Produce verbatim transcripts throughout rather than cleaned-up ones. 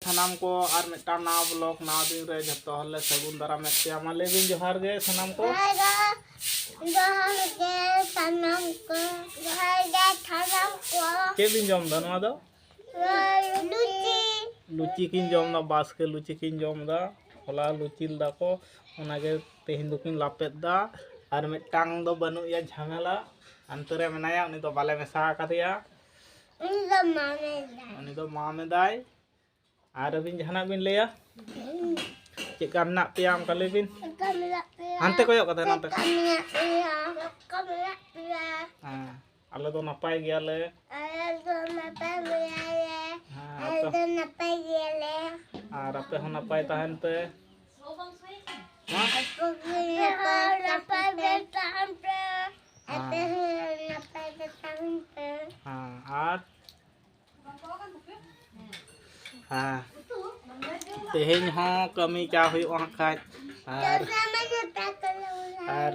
ᱥᱟᱱᱟᱢ ᱠᱚ ᱟᱨ ᱢᱤᱫᱴᱟᱝ ᱱᱟᱣᱟ ᱵᱞᱚᱜ, ᱱᱟᱣᱟ ᱫᱤᱱ ᱨᱮ ᱡᱷᱚᱛᱚ ᱦᱚᱲ ᱞᱮ ᱥᱟᱹᱜᱩᱱ ᱫᱟᱨᱟᱢᱮᱫ ᱯᱮᱭᱟ᱾ ᱢᱟ ᱞᱟᱹᱭ ᱵᱤᱱ ᱡᱚᱦᱟᱨ ᱜᱮ ᱥᱟᱱᱟᱢ ᱠᱚ᱾ ᱡᱚᱦᱟᱨ ᱜᱮ, ᱡᱚᱦᱟᱨ ᱜᱮ ᱥᱟᱱᱟᱢ ᱠᱚ᱾ ᱡᱚᱦᱟᱨ ᱜᱮ ᱥᱟᱱᱟᱢ ᱠᱚ᱾ ᱪᱮᱫ ᱵᱤᱱ ᱡᱚᱢ ᱮᱫᱟ ᱱᱚᱣᱟ ᱫᱚ? ᱱᱚᱣᱟ ᱞᱩᱪᱤ᱾ ᱞᱩᱪᱤ ᱠᱤᱱ ᱡᱚᱢ ᱮᱫᱟ, ᱵᱟᱥᱠᱮ ᱞᱩᱪᱤ ᱠᱤᱱ ᱡᱚᱢ ᱮᱫᱟ᱾ ᱦᱚᱞᱟ ᱞᱩᱪᱤ ᱞᱮᱫᱟ ᱠᱚ, ᱚᱱᱟᱜᱮ ᱛᱮᱦᱮᱧ ᱫᱚᱠᱤᱱ ᱞᱟᱯᱮᱫ ᱮᱫᱟ᱾ ᱟᱨ ᱢᱤᱫᱴᱟᱝ ᱫᱚ ᱵᱟᱹᱱᱩᱜ ᱮᱭᱟ, ᱡᱷᱟᱢᱮᱞᱟ, ᱦᱟᱱᱛᱮ ᱨᱮ ᱢᱮᱱᱟᱭᱟ, ᱩᱱᱤ ᱫᱚ ᱵᱟᱞᱮ ᱢᱮᱥᱟ ᱟᱠᱟᱫᱮᱭᱟ᱾ ᱩᱱᱤ ᱫᱚ ᱢᱟᱢᱮ ᱫᱟᱭ᱾ ᱩᱱᱤ ᱫᱚ ᱢᱟᱢᱮ ᱫᱟᱭ᱾ ᱟᱨ ᱟᱹᱵᱤᱱ ᱡᱟᱦᱟᱱᱟᱜ ᱵᱤᱱ ᱞᱟᱹᱭᱟ? ᱪᱮᱫ ᱞᱮᱠᱟ ᱢᱮᱱᱟᱜ ᱯᱮᱭᱟ ᱚᱱᱠᱟ ᱞᱟᱹᱭ ᱵᱤᱱ᱾ ᱪᱮᱫ ᱞᱮᱠᱟ ᱢᱮᱱᱟᱜ ᱯᱮᱭᱟ? ᱦᱟᱱᱛᱮ ᱠᱚᱭᱚᱜ ᱠᱟᱛᱮ, ᱪᱮᱫ ᱱᱟᱱᱛᱮ᱾ ᱞᱮᱠᱟ ᱢᱮᱱᱟᱜ ᱯᱮᱭᱟ? ᱪᱮᱫ ᱞᱮᱠᱟ ᱢᱮᱱᱟᱜ ᱯᱮᱭᱟ? ᱦᱮᱸ, ᱟᱞᱮ ᱫᱚ ᱱᱟᱯᱟᱭ ᱜᱮᱭᱟᱞᱮ᱾ ᱟᱞᱮ ᱫᱚ ᱱᱟᱯᱟᱭ ᱜᱮᱭᱟᱞᱮ᱾ ᱦᱮᱸ, ᱟᱞᱮ ᱟᱯᱮ ᱫᱚ ᱱᱟᱯᱟᱭ ᱜᱮᱭᱟᱞᱮ᱾ ᱟᱨ ᱟᱯᱮ ᱦᱚᱸ ᱱᱟᱯᱟᱭ ᱛᱟᱦᱮᱱ ᱯᱮ᱾ ᱦᱮᱸ? ᱟᱯᱮ ᱦᱚᱸ ᱱᱟᱯᱟᱭ ᱜᱮ ᱛᱟᱦᱮᱱ ᱯᱮ᱾ ᱟᱯᱮ ᱦᱮᱸ᱾ ᱦᱚᱸ ᱱᱟᱯᱟᱭ ᱜᱮ ᱛᱟᱦᱮᱱ ᱯᱮ᱾ ᱦᱮᱸ, ᱟᱨ ᱦᱮᱸ, ᱛᱮᱦᱮᱧ ᱦᱚᱸ ᱠᱟᱹᱢᱤ ᱪᱟ ᱦᱩᱭᱩᱜᱼᱟ ᱦᱟᱸᱜ ᱠᱷᱟᱡ᱾ ᱟᱨ, ᱟᱨ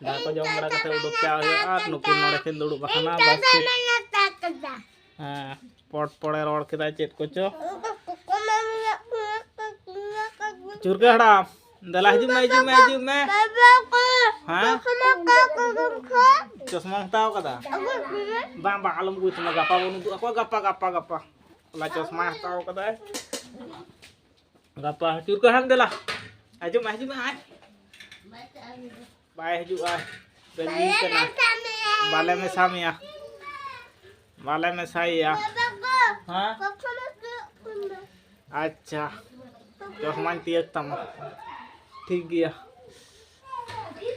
ᱫᱟᱠᱟ ᱠᱚ ᱡᱚᱢ ᱵᱟᱲᱟ ᱠᱟᱛᱮ ᱩᱰᱩᱠ ᱪᱟ ᱦᱩᱭᱩᱜᱼᱟ᱾ ᱟᱨ ᱱᱩᱠᱤᱱ ᱱᱚᱰᱮ ᱠᱤᱱ ᱫᱩᱲᱩᱵ ᱟᱠᱟᱱᱟ, ᱵᱟᱥ ᱠᱤᱱ, ᱦᱮᱸ, ᱯᱚᱴ ᱯᱚᱲᱮ ᱨᱚᱲ ᱠᱮᱫᱟ ᱪᱮᱫ ᱠᱚᱪᱚ᱾ ᱪᱩᱨᱜᱟᱹ ᱦᱟᱲᱟᱢ, ᱫᱮᱞᱟ ᱦᱤᱡᱩᱜ ᱢᱮ, ᱦᱤᱡᱩᱜ ᱢᱮ, ᱦᱤᱡᱩᱜ ᱢᱮ᱾ ᱦᱮᱸ? ᱪᱚᱥᱢᱟᱢ ᱦᱟᱛᱟᱣ ᱠᱟᱫᱟ? ᱵᱟᱝ, ᱵᱟᱝ, ᱟᱞᱚᱢ ᱟᱹᱜᱩᱭ ᱛᱟᱢᱟ, ᱜᱟᱯᱟ ᱵᱚᱱ ᱩᱫᱩᱜ ᱟᱠᱚᱣᱟ, ᱜᱟᱯᱟ, ᱜᱟᱯᱟ, ᱜᱟᱯᱟ᱾ ᱦᱚᱞᱟ ᱪᱚᱥᱢᱟᱭ ᱦᱟᱛᱟᱣ ᱠᱟᱫᱟᱭ᱾ ᱜᱟᱯᱟ ᱪᱩᱨᱠᱟᱹ ᱦᱟᱲᱟᱢ ᱫᱮᱞᱟ᱾ ᱦᱤᱡᱩᱜ ᱢᱮ, ᱦᱤᱡᱩᱜ ᱢᱮ, ᱟᱭ᱾ ᱵᱟᱭ ᱦᱤᱡᱩᱜᱼᱟ᱾ ᱨᱟᱹᱜᱤ ᱠᱟᱱᱟ᱾ ᱵᱟᱞᱮ ᱢᱮᱥᱟ ᱢᱮᱭᱟ᱾ ᱵᱟᱞᱮ ᱢᱮᱥᱟᱭᱮᱭᱟ᱾ ᱦᱮᱸ? ᱟᱪᱪᱷᱟ᱾ ᱪᱚᱥᱢᱟᱧ ᱛᱤᱭᱟᱹᱜ ᱛᱟᱢᱟ᱾ ᱴᱷᱤᱠ ᱜᱮᱭᱟ᱾